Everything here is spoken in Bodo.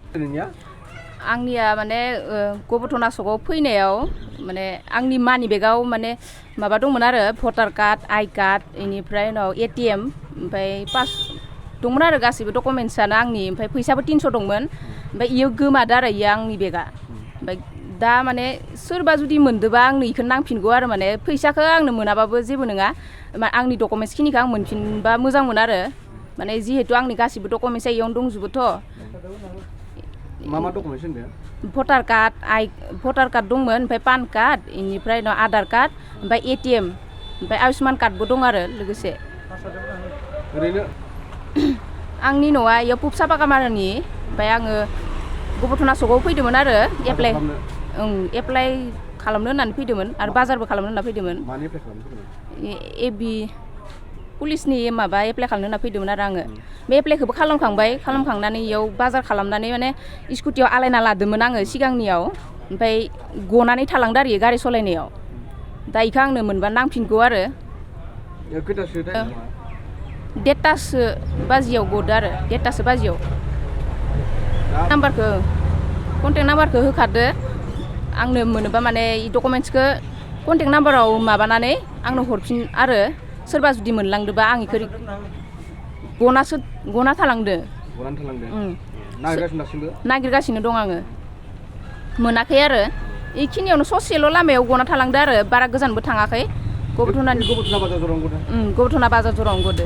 आंनिया माने गबथना सकआव फैनायाव माने आंनि मानि बेगाव माने माबा दंमोन आरो भटार कार्ड आई कार्ड इनिफ्राय उनाव एटीएम ओमफ्राय पास दंमोन आरो गासैबो डकुमेन्ट्सआनो आंनि ओमफ्राय फैसाबो 300 दंमोन ओमफ्राय इयो गोमादो आरो इयो आंनि बेगा ओमफ्राय दा माने सोरबा जुदि मोनदोबा आंनो इखौ नांफिनगौ आरो माने फैसाखौ आंनो मोनाबाबो जेबो नङा आंनि डकुमेन्ट्स खिनिखौ आं मोनफिनबा मोजांमोन आरो माने जिहेतु आंनि गासैबो डकुमेन्ट्सआ इयावनो दंजोबोथ' मा डकुमेन्ट्स होनदों भटार कार्ड दंमोन ओमफ्राय पान कार्ड इनिफ्राय उनाव आधार कार्ड ओमफ्राय एटीएम ओमफ्राय आयुष्मान कार्डबो दं आरो लोगोसे ओरैनो आंनि न'आ इयाव पुब सापाकामारानि ओमफ्राय आङो गबथना सकआव फैदोंमोन आरो एप्लाइ खालामनो होननानै फैदोंमोन आरो बाजारबो खालामनो होनना फैदोंमोन एबि पुलिसनि माबा एप्लाइ खालामनो होनना फैदोंमोन आरो आङो बे एप्लाइखौबो खालामखांनानै इयाव बाजार खालामनानै माने स्कुटियाव आलायना लादोंमोन आङो सिगांनियाव ओमफ्राय गनानै थालांदो आरो गारि सालायनायाव दा इखौ आंनो मोनबा नांफिनगौ आरो 1:30 बाजियाव गदो आरो 1:30 बाजियाव कन्टेक्ट नाम्बारखौ होखादो आंनो मोनोबा माने डकुमेन्ट्सखौ कन्टेक्ट नाम्बाराव माबानानै आंनो हरफिन आरो सोरबा जुदि मोनलांदोबा आं इखौ गना थालांदो नागिरगासिनो दं आङो मोनाखै आरो इखिनियावनो ससेल' लामायाव गना थालांदो आरो बारा गोजानबो थाङाखै गबथना बाजार जरावनो गदो